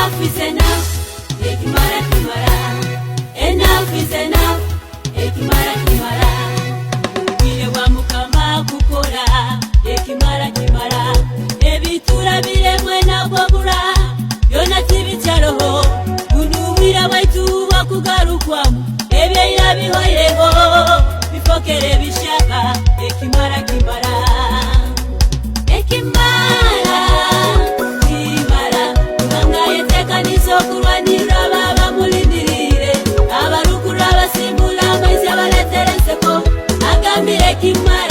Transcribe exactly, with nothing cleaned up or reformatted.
Enough is enough, ekimara kimara. Enough is enough, ekimara kimara. Obwire bwa Mukama kukora, ekimara kimara. Ebiturabire mwena kwagura, byona tibikyaroho. Bunu obwire bwaitu bwa kugarukwamu. Ebyaira bihoireho, bifokere bihyaka, ekimara kimara. Ekimara kimara, Ruhanga ayetekaniza okurwanirra abo abamulindiriire, abarukurra basimbula amaizi abaleetera enseko. Agambire ekimara.